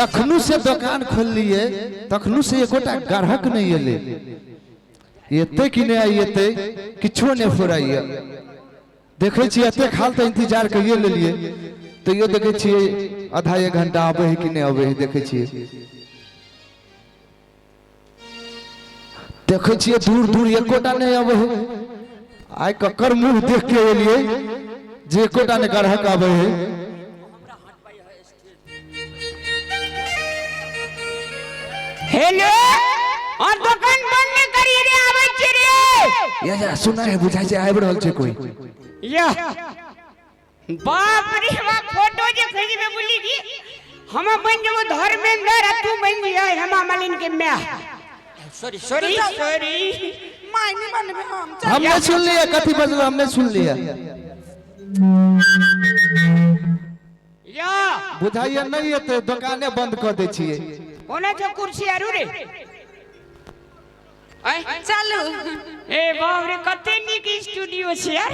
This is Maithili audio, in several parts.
जखनु से दोकान खोललिए तखनु से एकोटा ग्राहक नहीं एले। एते कि नहीं आई एते किछो नहीं फुराइए। देखै छियै एते खाल तऽ इंतजार करिए लेलिए, तैयो देखै छियै आधा एक घंटा आबै है कि नहीं आबै है। देखै छियै देखै छियै दूर दूर एकोटा नहीं आबै है। आइ ककर मुंह देख के एलिए जे एकोटा नहीं ग्राहक आबै है। हेलो, और दुकान बंद नहीं करी रे, आबै छी रे। या या सुना है, बुझाइ छै आबि रहल छै कोई। या बाप रे बाप, फोटो जे खींचबे बोली की हम बन जबो धर्मेंद्र आ तू बन जिया हेमा मालिनी के my. Sorry sorry sorry, my नहीं बनबे हम। चल। हम नहीं सुन लिया कथी बजलो, हम नहीं सुन लिया। या बुझाइए नहीं एते दुकाने बंद कर दै छियै। कोना छौ कुर्सी आरू रे? आय चलू। ए बाप रे, कते नीक स्टूडियो छै यार।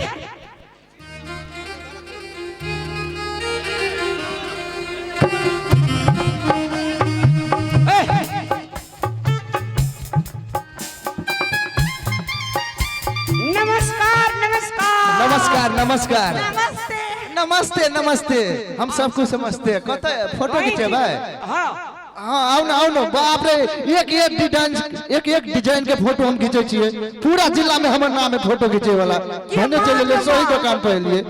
ए, नमस्कार नमस्कार। नमस्कार नमस्कार। नमस्ते। नमस्ते नमस्ते। हम सब कुछ समझते हैं। कतऽ फोटो खिंचेबै? हाँ। हाँ, आउ ना आउ ना। बाप रे, एक एक डिजाइन, एक एक डिजाइन के फोटो हम खींचे छियै। पूरा जिला में हमर नाम है फोटो खींचे वाला। भने चलि एलियै सही दुकान पर एलियै।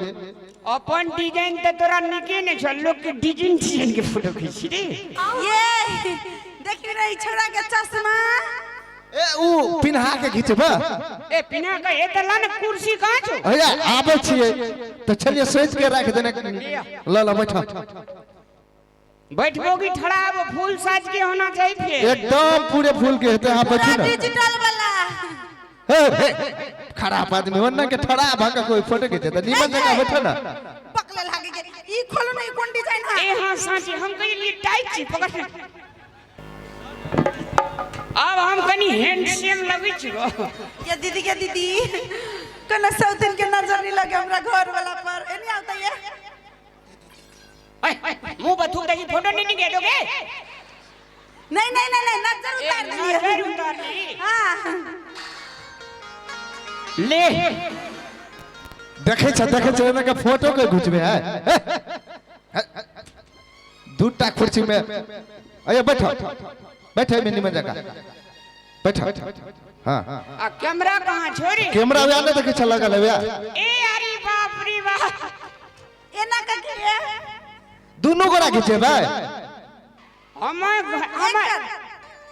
अपन डिजाइन तऽ तोरा नीके नहि छौ, लोक के डिजाइन डिजाइन के फोटो खींची रे। ये देखी रे छोरा के चश्मा। ए ऊ पिन्हा के घिचबा। ए पिन्हा के ए त ला ने कुर्सी कहाँ छौ? भैया आबै छियै तऽ चलिए सोच के राख देने। ल ल बैठ। बैठबो की ठड़ा? आबो फूल साज के होना चाहिए फिर। एकदम पूरे फूल के हेतै। अहाँ बैठू पूरा ने। डिजिटल वाला। हे हे, खराब आदमी ओन्ना के ठड़ा भऽ के कोई फोटो घिचे तऽ नीमन जगह बैठो ना। पकले लागे के ई खोलो ना, ई कोन डिजाइन है? ए हाँ साची, हम कहिए टाइट छी पकड़। आब हम कनी हैंडसम लगै छी गो। ये दीदी के दीदी कोना सौतिन के नजर नहीं लगे हमरा घर वाला पर। एनी आवता ये। ओए, मुंह पर थूक दे, फोटो नहीं निके दोगे? नहीं नहीं नहीं नहीं, नजर उतार नजर दिए। उतार ली। हाँ। ले। देखै छ देखै छ, एना के फोटो के घुचबे है। दूटा कुर्सी में अये बैठो बैठो, एहिमे निमन जगह बैठो। हाँ। आ कैमरा कहाँ छोड़ी? कैमरा वएह नहि देखै छ लगल है वएह। ए अरे बाप रे बाप, एना के के दुनू गोरा घिचेबै। हमर हमर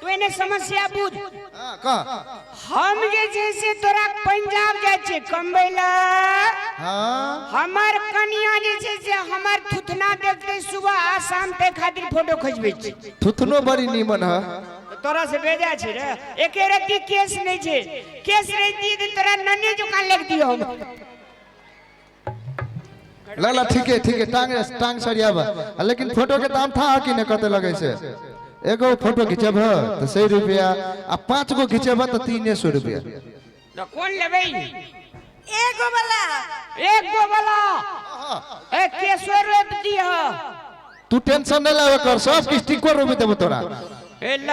तू एने समस्या बुझ। हाँ, कह। हम जे छै से तोरा पंजाब जाइ छै कमबै लए। हाँ। हमर कनिया जे छै से हमर थुथना देखते सुबह आ शाम तक खातिर फोटो खिचबै छै। थुथनो बड़ी नीमन है। तऽ तोरा से बेजा छै रे, एके रत्ती केस नहि छै। केस रहितियै तऽ तोरा नन्हे जुकान लग दियौ हम। ल ल, ठीके ठीके, टांग टांग सरियाब। लेकिन फोटो के दाम था कि ने कते लगे छै? एगो फोटो घिचेब तऽ 100 रुपया आ 5 गो घिचेब तऽ 300 रुपया। तऽ कोन लेबै? एगो वाला। एक गो वाला। ए केसो रोपि दिह। तू टेंशन नहीं लेवे कर, सब किछ टिको रोपि देबो तोरा। ए ल।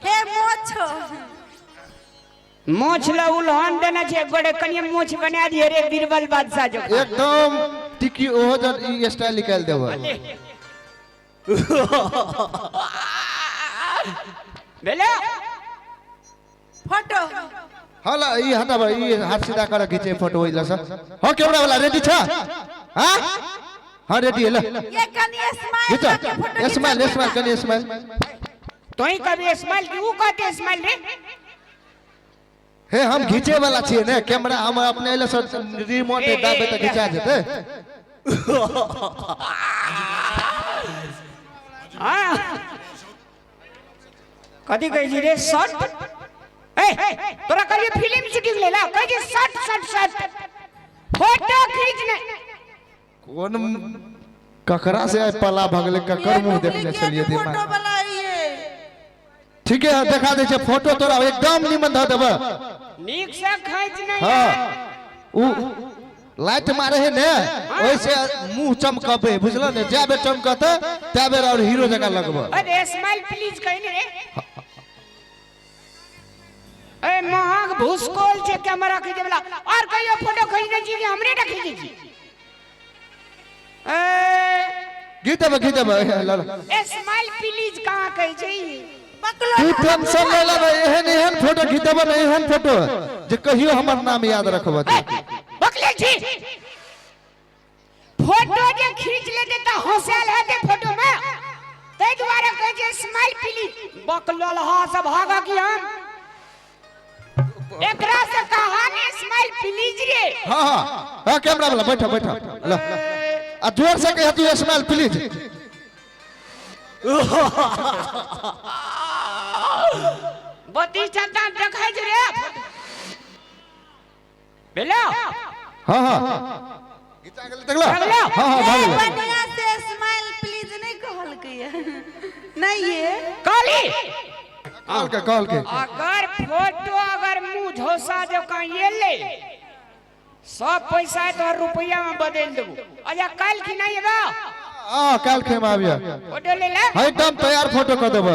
हे मोछो। मोछ ल उलहन देने छै गोड़े, कनिए मोछ बना दिए रे बीरबल बादशाह जो। एकदम टिकी ओहो जन ई स्टाइल निकालि देबो। भेलो। फोटो। हाँ ला ई हटाब, ई हाथ सीधा कर खींचे फोटो ओइ लस। हाँ कैमरा वाला रेडी छ? हाँ हाँ रेडी है ल। ये कनी स्माइल घिचा। के फोटो। स्माइल स्माइल कनी स्माइल। तोही कभी स्माइल की ऊ कहते स्माइल रे। हे हम घिचे वाला छियै ने कैमरा, हम अपने एले सर रिमोट दाबे त घिचा जेतै। हाँ कथी कहै छी रे? शर्ट। ए तोरा कहलिए फिल्म शूटिंग लेला, कहै छी शर्ट शर्ट शर्ट फोटो खींचने। कोन ककरा से आइ पला भगले, ककर मुंह देखने छलियै फोटो दिमाग। वाला ये। ठीके है, देखा दै छै फोटो तोरा एकदम निमन धऽ देबऽ। नीक से खींच नहीं। हाँ उ लाइट मारे है ने ओइसे मुंह चमकबे बुझल ने, जै बेर चमकत तै बेर और हीरो जकाँ लगब। अरे स्माइल प्लीज कहि ने रे। ए महग भूसकोल छै कैमरा खींचे वाला, और कहियो फोटो खींच दै छी कि हमरे टा खींचै छी? ए घीच देबै, घीच देबै, ल ल। स्माइल प्लीज कहाँ कहै छै ई? बकलो तू टेंशन नहीं लेबै, एहन एहन फोटो घिचेबै ने, एहन फोटो जे कहियो हमर नाम याद रखब। बकले छी, फोटो जे खींच लेते त हंसायल हेतै फोटो में, ताहि दुआरे कहै छै स्माइल प्लीज। बकलल हा सब भागा की हम एकरा से कहा ने स्माइल प्लीज रे। हाँ हाँ हाँ, कैमरा वाला बैठो बैठो ल, आ जोर से कह तू स्माइल प्लीज। बत्ती चलता देखै छै रे भेलो। हाँ हाँ घिचा गेलै, देखलो? हाँ हाँ भऽ गेलै। बढ़िया से स्माइल प्लीज नहीं कहलकै नहीं ये कहली कहलकै कहलकै। अगर फोटो अगर मुंह झोसा जकाँ एलै सब पैसा तोहर रुपया में बदलि देबो। अच्छा काल्हि की नहीं एबो? हाँ काल्हि खेम आबिया। फोटो ले ले। हाँ एकदम तैयार फोटो कर देबो।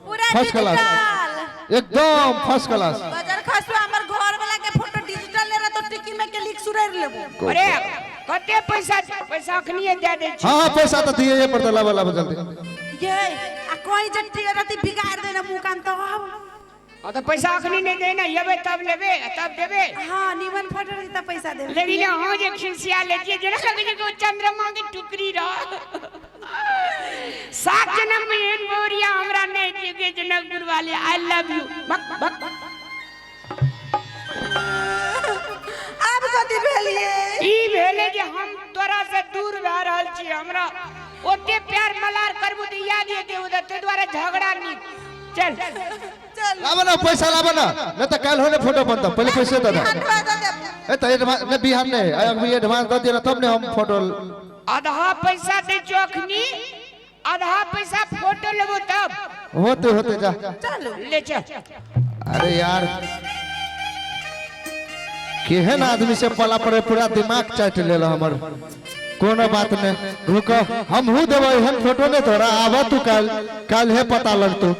पूरा फर्स्ट क्लास डिजिटल, एकदम फर्स्ट क्लास। बजर खसुआ हमर घर वाला के फोटो डिजिटल ले रहा तो टिकी में के लिख सुरेर लेबो। अरे कते पैसा, पैसा अखनिए दे दै छी। हाँ हाँ पैसा तो दिए पड़ता, लाबो लाबो जल्दी। ये आ कोई जट्टी रति बिगाड़ देना मुंह कान तो अब। हाँ तो पैसा अखनी नहीं देना, एबे तब लेबे तब देबे। हाँ नीमन फोटो रही तब पैसा देबे। लेकिन हाँ जे खिसिया ले छियै जेना लगै छै कि ओ चंद्रमा के टुकड़ी रह। 7 जन्म में एहन बोरिया हमरा नहीं दिए जनकपुर वाले। I love you. बक बक। आब कथी भेलिए? ई भेले जे हम तोरा से दूर भए रहल छी, हमरा ओते प्यार मलार करबू तऽ याद एते उधर, ताहि दुआरे झगड़ा नहीं। चल चल लाबो ना पैसा लाबो ना, नहीं तो काल्हि होने फोटो बनता, पहले पैसे दे दे। ए तो एडवांस नहीं, बिहान नहीं, अभी एडवांस दे दिया तब ने हम फोटो। आधा पैसा दे चौखनी, आधा पैसा फोटो लेबो तब। होते होते जा चलो ले चल। अरे यार केहन आदमी से पला पड़े, पूरा दिमाग चाट लेल हमर। कोनो बात नहीं, रुक हमहू देबै एहन फोटो नहीं तोरा, आब तू काल्हि, काल्हि हे पता लगतौ।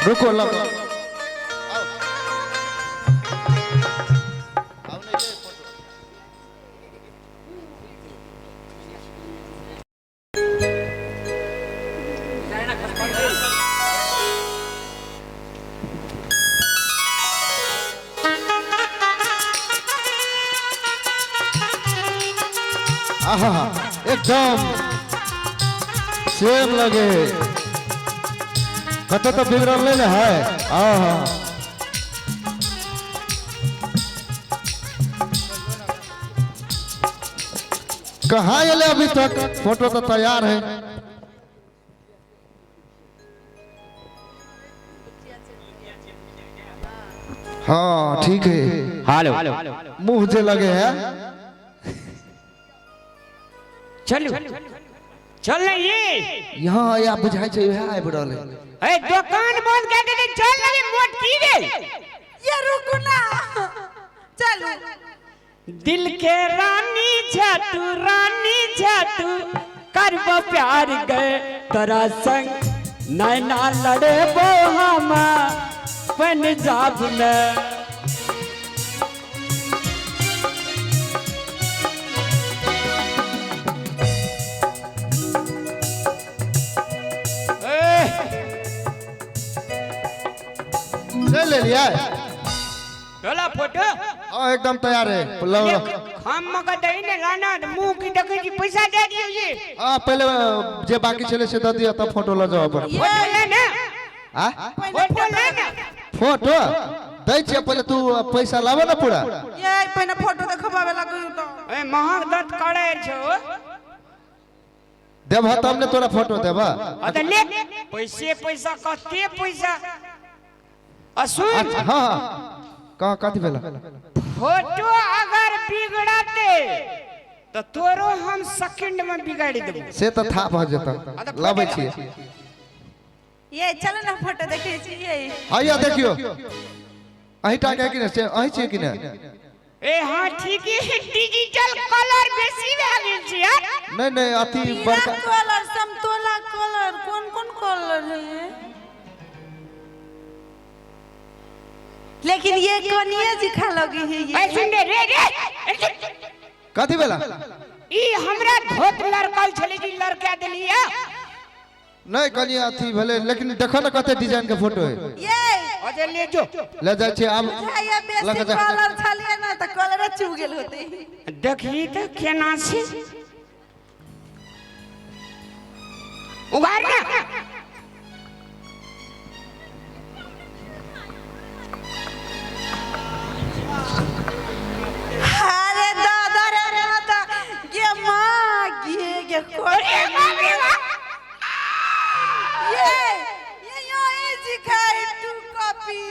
रुको लग। आहा एकदम सेम लगे, कत तो बिगड़ल नहीं है। आहा कहाँ एले अभी तक, फोटो तो तैयार है। हाँ ठीक है। हेलो मुंह जे लगे है। चलू चल ना ये यहाँ या बुझाई छै वएह आबि रहल है। ए दुकान बंद कर दे, चल ना रे मोट की रे। ये रुकू ना चलू। दिल के रानी छतु रानी छतु करबो प्यार गए तोरा संग नैना लड़ेबो हम पंजाब में। ले ले लिया डोला फोटो। हाँ एकदम तैयार है। लो लो। हम मगर दही ने लाना मुंह की देखै छी पैसा दे दियो ये। हाँ पहले जे बाकी छले से दे दियो तब फोटो ल जाओ अपन। फोटो ले ना। आ फोटो ले ना। फोटो दै छियै पहले तू पैसा लाबो ना पूरा। ये पहले फोटो देखबावे लागू तो। ए महग दत करे छो। देबह तब ने तोरा फोटो देबह। हां त ले पैसे पैसा कते पैसा। आ सुन। हां हां कह कथि भेला? फोटो अगर बिगड़ते तो तोरो हम सेकंड में बिगाड़ी देबो। से तऽ था भऽ जेतऽ, लबै छियै। ये चलो ना फोटो देखे छियै। हैया देखियौ, अहीं टा के कि नहि से अहीं छियै कि नहि? ए हाँ ठीक है, डिजिटल कलर बेसी भए गेल छै यार। नहि नहि अथी पीला बड़का कलर, समतोला कलर, कौन कौन कलर है ये? लेकिन ये कनिया जी खा लगी है ए ये। सुन रे रे रे, ए सुन। कथी भेला? ई हमरा धोत लड़कल छलै जी, लड़का देलियै। नहि कनि अथी भेलै, लेकिन देखो ने कते डिजाइन के फोटो है। ये अरे ले जो। ले जाइ छियै आब। बुझाइया बेसी लऽ कऽ जा। कलर छलियै ना तऽ कलरे चुभ गेल होतै। देखली तऽ केना छै, उघार ना। अरे दादा रे दादा, गे माँ गे गे अरे बाप रे बाप। ये ये यो ए जी खाई टू कॉपी।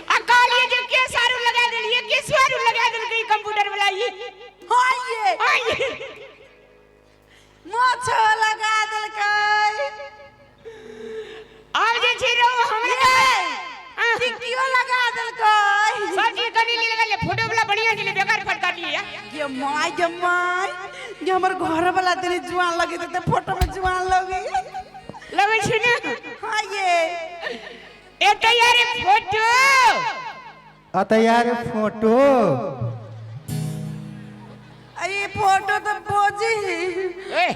आ कहलिए जे केस आरू लगा देलिए, केस आरू लगा देलकै कंप्यूटर वाला ई। हाँ ये हाँ ये मोछ लगा देलकै। आब जे छै रौ हमरा ये टिकियो लगा देलकै। सब चीज कनी ले लगा ले, फोटो वाला बढ़िया छलै, बेकार फटका लिए। गे माय गे माय गे, हमर घर वाला तनी जुआन लगे ते फोटो में जुआन लगे। लगै छै ने? हाँ ये। ए तैयार फोटो। आ तैयार फोटो। अरे फोटो तो बोजी। ए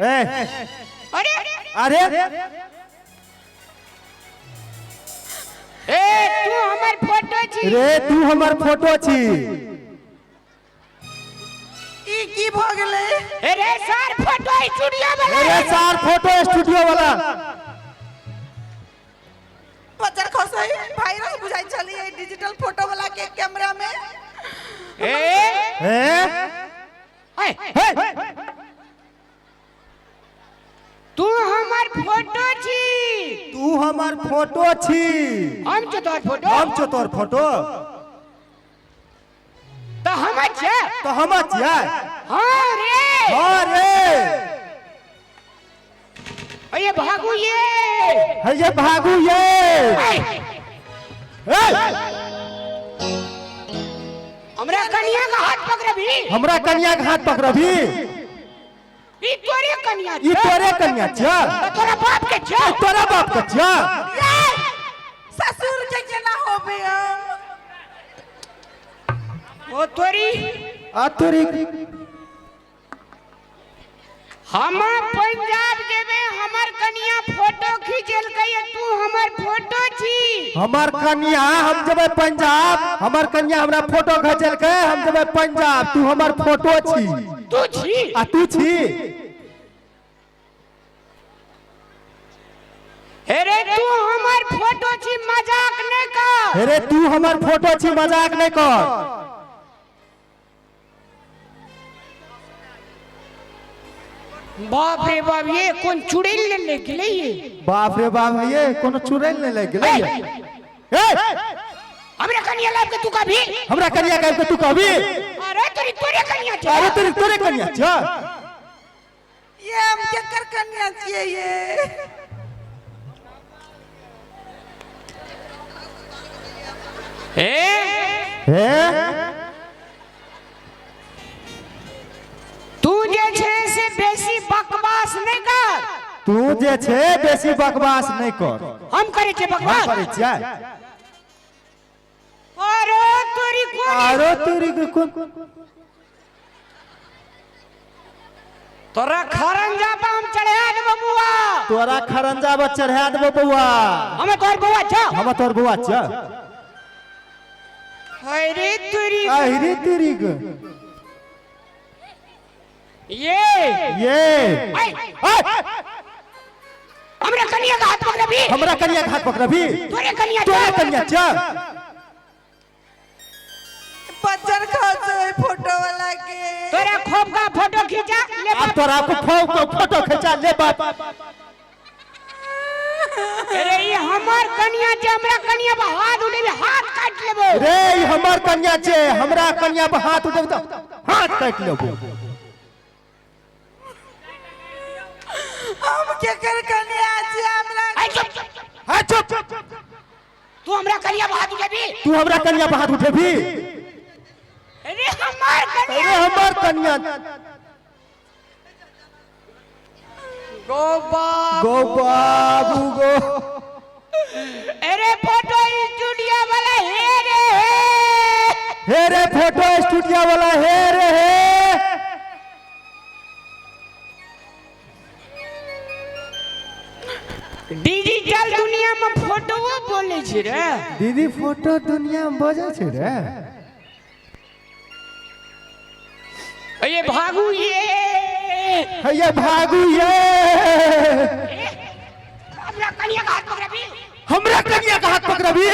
ए अरे अरे ए तू हमर फोटो छी। रे तू हमर फोटो छी। ई की भ गेलै? अरे सर फोटो स्टूडियो वाला। अरे सर फोटो स्टूडियो वाला। पचर खसै वायरस बुझाइ छलियै डिजिटल फोटो वाला के कैमरा में। ए ए ए हे तू हमर फोटो छी। तू हमर फोटो छी। हम छौ तोहर फोटो। हम छौ तोहर फोटो। तो हम छियै। तो हम छियै। हाँ रे। हाँ रे। अये भागू ये। हे ये भागू ये। ए हमरा कनिया का हाथ पकड़बी। हमरा कनिया के हाथ पकड़बी। ई तोरे कनिया ई तोरे कनिया छियै। तो तोरा बाप के छियै। ई तोरा बाप के छियै। ये ससुर के केना होबे हम? ओ तोरी आ तोरी हम पंजाब जेबे, हमर कनिया फोटो खींचलकै, तू हमर फोटो छी। हमर कनिया, हम जेबै पंजाब, हमर कनिया हमरा फोटो खींचलकै, हम जेबै पंजाब, तू हमर फोटो छी। तू छी। आ तू छी। हे रे तू हमर फोटो छी, मजाक नहीं कर। हे रे तू हमर फोटो छी, मजाक नहीं कर। बाप रे बाप, ये कौन चुड़ैल ले ले गेलै ये? बाप रे बाप, ये कोनो चुड़ैल ले ले गेलै ये? ए हमरा कनिया लाब के तू कभी? हमरा कनिया लाब के तू कभी? अरे तोरी तोरे कनिया छै। अरे तोरी तोरे कनिया छै। ये हम केकर कनिया छियै ये? ए हे तू जे छै से बेसी बकवास नहीं कर। तू जे छै बेसी बकवास नहीं कर। हम करे छियै हम बकवास? करे छियै। अरे तोरी कोन? अरे तोरी कोन? तोरा खरंजा पर हम चढ़ा देबो बुआ। तोरा खरंजा पर चढ़ा देबो बौआ। हम तोर बौआ छौ। हम तोर बौआ छौ। अरे तोरी अरे तोरी के ये ये हमरा कनिया के हाथ पकड़बी। हमरा कनिया के हाथ पकड़बी। तोरे कनिया तोरे कनिया छौ। पच्चर खसै फोटो वाला के। तोरा खोप का फोटो खींचा ले अब बाप। तोरा को खोप का फोटो खींचा ले बाप। अरे ये हमर कनिया छे, हमरा कनिया पर हाथ उठेबी हाथ काट लेबो। रे ई हमर कनिया छे, हमरा कनिया पर हाथ उठेबी त हाथ काट लेबो। हम केकर कन्या छी हमरा? ऐ चुप। है चुप। तू हमरा कनिया पर हाथ उठेबी? तू हमरा कन्या पर हाथ उठेबी? अरे हमार कनिया। अरे हमर कन्या। गो बाप। गो बाबू गो। अरे फोटो स्टूडियो वाला हे रे हे। हे रे फोटो स्टूडियो वाला हे रे हे। डिजिटल दुनिया में फोटो बोले छी रे। दीदी फोटो दुनिया में बजै छै रे। ये भागू ये। हैया भागू ये। हमरा कनिया का हाथ पकड़बी? हमरा कन्या का हाथ पकड़बी?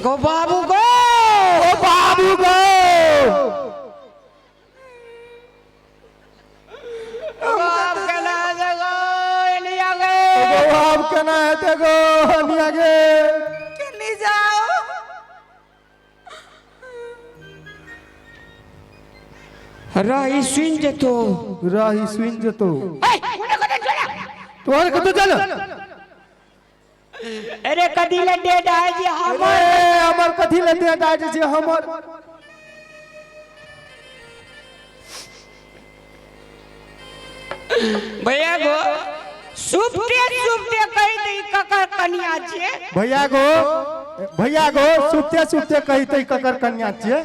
गो बाबू गो। ओ बाबू गो। बाप केना हेतै गो एलिया गे? गो बाप केना हेतै गो हनिया गे? केनी जाओ। रही सुन जेतो। रही सुन जेतो। ए कोने कते चला? तोहर कतौ चल। अरे कदी ले डेड आय जे हमर। अरे हमर कथी ले डेड आय जे हमर? भैया गो सुपते सुपते कहि दे ककर कन्या छे। भैया गो, भैया गो सुपते सुपते कहि दे ककर कन्या छे।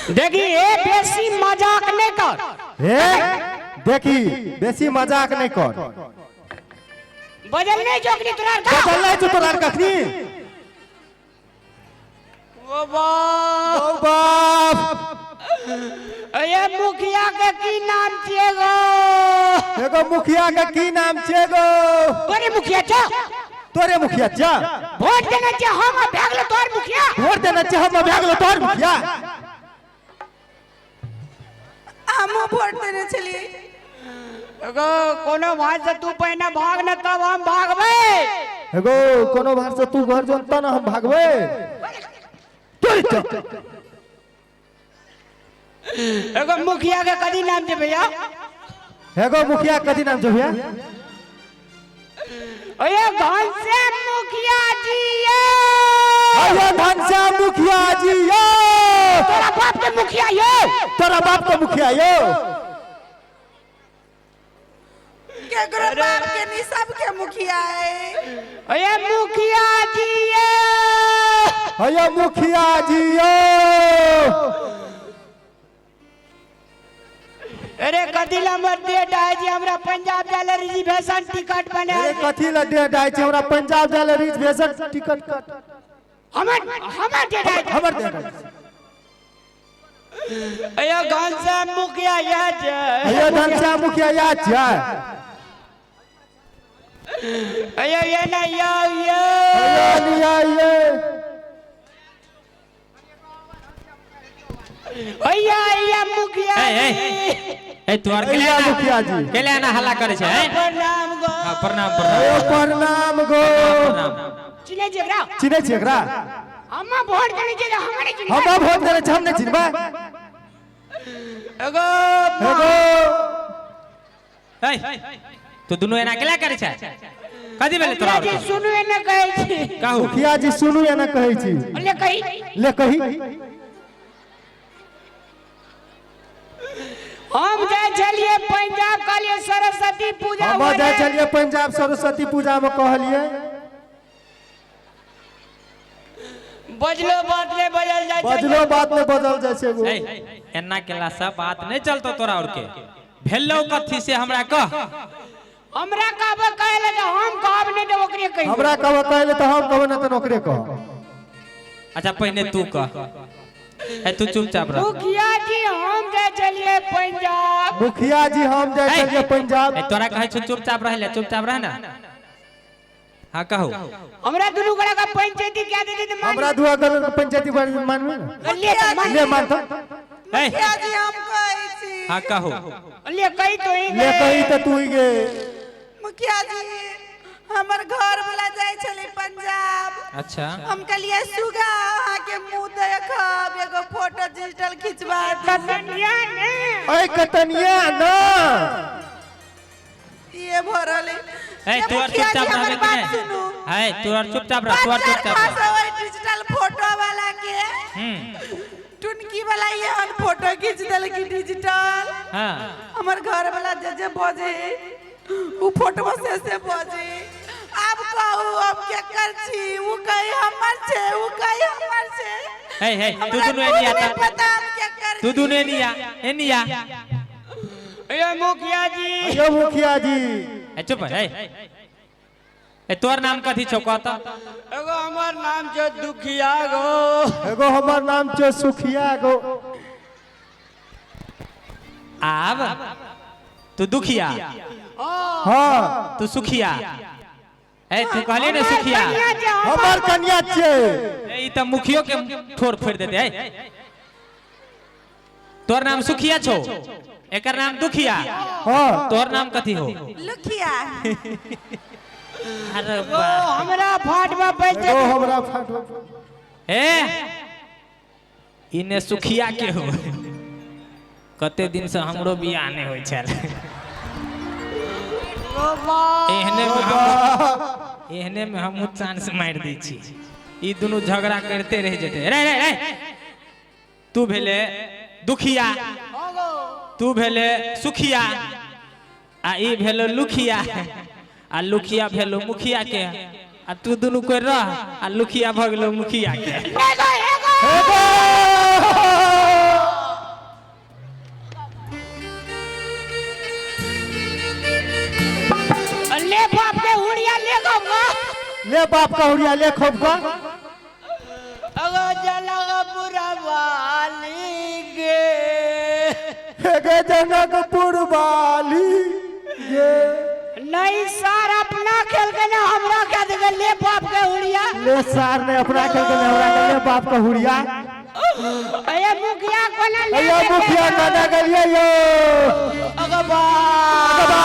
देखी ए बेसी मजाक नहीं कर। हे देखी बेसी मजाक नहीं कर। बदल नहीं जोकनी तोरा का। बदल नहीं जो तोरा कखनी। ओ बाप। ओ बाप। अरे मुखिया के की नाम छिए गो? एगो मुखिया के की नाम छिए गो? तोरे मुखिया छ। तोरे मुखिया छ। वोट देना छे हम भागलो तोर मुखिया। वोट देना छे हम भागलो तोर मुखिया। हम वोट देने छलिए। एगो कोनो भाई से तू पहिने भाग न तब हम भागबे। एगो कोनो भाई से तू घर जोन त न हम भागबे। तोरी छ। एगो मुखिया के कदी नाम छे भैया? एगो मुखिया कदी नाम छे भैया? अरे घनश्याम मुखिया जी यो। अरे घनश्याम मुखिया जी यो। तोरा बाप के मुखिया यो। तोरा बाप के मुखिया यो। केकरो बाप के नहीं सब के मुखिया है। अरे मुखिया जी यो। अरे मुखिया जी यो। अरे कथी ला हमर डेट आय जे हमरा पंजाब जाय रिजर्वेशन टिकट बने। अरे कथी ला डेट आय छै हमरा पंजाब जाय रिजर्वेशन टिकट कट। हमर हमर डेट आय। हमर डेट आय। अयो घनश्याम मुखिया याद छै। अयो घनश्याम मुखिया याद छै। अयो ये ना यो यो। अयो लिया ये। अया अया मुखिया ए तू आर अया मुखिया जी केले ना हल्ला करे छै? प्रणाम गो। हां प्रणाम प्रणाम। अयो प्रणाम गो। चिने छी एकरा? चिने छी एकरा? हम वोट देने छी हम नहीं चिन्हबै। हम वोट देने छी हम नहीं चिन्हबै। एगो एगो ए तू दुनू एना केला करे छै? कथी भेलै तोरा? मुखिया जी सुनू एना कहै छी। कहू। मुखिया जी सुनू एना कहै छी। ले कही। ले कही। हम जाय छलिए पंजाब कहलिए सरस्वती पूजा। हम जाय छलिए पंजाब सरस्वती पूजा में कहलिए। बजलो बात नहीं बजल जाय छै। बजलो बात नहीं बजल जाय छै। एना केला सब बात नहीं चलतो तोरा और के। भेलो कथी से हमरा कह। हमरा कहब कहले त हम कहब नहीं त ओकरे कहि। हमरा कहब कहले त हम कहब न त ओकरे कह। अच्छा पहिने तू कह। ए तू चुपचाप रह। मुखिया जी हम जाय चलिए पंजाब। मुखिया जी हम जाय चलिए पंजाब। ए तोरा कहै छु चुपचाप रह ले, चुपचाप रह ना। हां कहू। हमरा दुनू गोरा का पंचायती क्या दे दे मान। हमरा दुआ गोरा का पंचायती मानबे ना। ले त मान। ले मान त। मुखिया जी हम कहै छी। हां कहू। ले कहि तो ही ले कहि त तू ही गे। मुखिया जी हमर घर वाला जाइ छलै पंजाब। अच्छा। हम कहलियै सुगा अहाँके मुँह देखब, एगो फोटो डिजिटल खिंचवा दू। कतनिया ने ऐ कतनिया ना ये भरल है। ए ये तू आर मुखिया चुपचाप जी, हमर रहबे कि बात नहीं? सुनू। है तू आर चुपचाप रह, तू आर बच्चा चुपचाप रह। खास ओहि डिजिटल फोटो वाला के टुनकी वाला एहन फोटो खींच देलकी डिजिटल। हाँ। हमर घर वाला जे जे बजे उ फोटो से से बजे। आब कहू हम केकर छी? उ कही हमर छै, उ कही हमर छै। हे हे तू हमरा दुनू एनी खुद आता। नहि पता हम केकर तू छी। दुनू एनी आ, एनी आ। ए मुखिया जी। यो मुखिया जी। ए चुप है। ए तोर नाम कथी छौ कहत? एगो हमर नाम छै दुखिया गो। एगो हमर नाम छौ सुखिया गो। आब तू दुखिया। हाँ। तू सुखिया। ए तू कहली ने सुखिया। हमर कन्या छै। ए ई त मुखियो के ठोर फोड़ देते। ए तोर नाम सुखिया छौ, एकर नाम दुखिया। हाँ। तोर नाम कथी हो? लुखिया। अरे ओ बा। हमरा फाटवा पैसे। एगो हमरा फाटवा। ए इने सुखिया के हो। कते दिन से हमरो बियाह नहीं होई छल। एहने में हम, एहने में हमहूँ चांस मारि दै छी। ई दुनू झगड़ा करते रह जेते। रे रे रे तू भेले दुखिया, तू भेले सुखिया, आ ई भेलो लुखिया, आ लुखिया भेलो मुखिया के, आ तू दुनू कोइ रह आ लुखिया भऽ गेलो मुखिया के। एगो एगो ले बाप के हुड़िया ले गो। ले बाप का हुड़िया ले खोप का। अगो जनकपुर वाली गे। गे जनकपुर वाली गे। नहीं सर अपना खेल के ना हमरा के दे, ले बाप के हुड़िया। ले सार ने अपना खेल के हमरा के ले बाप का हुड़िया। अरे मुखिया कोना ले अयो मुखिया कोना गेलियै यो। अगो बा। अगो बा।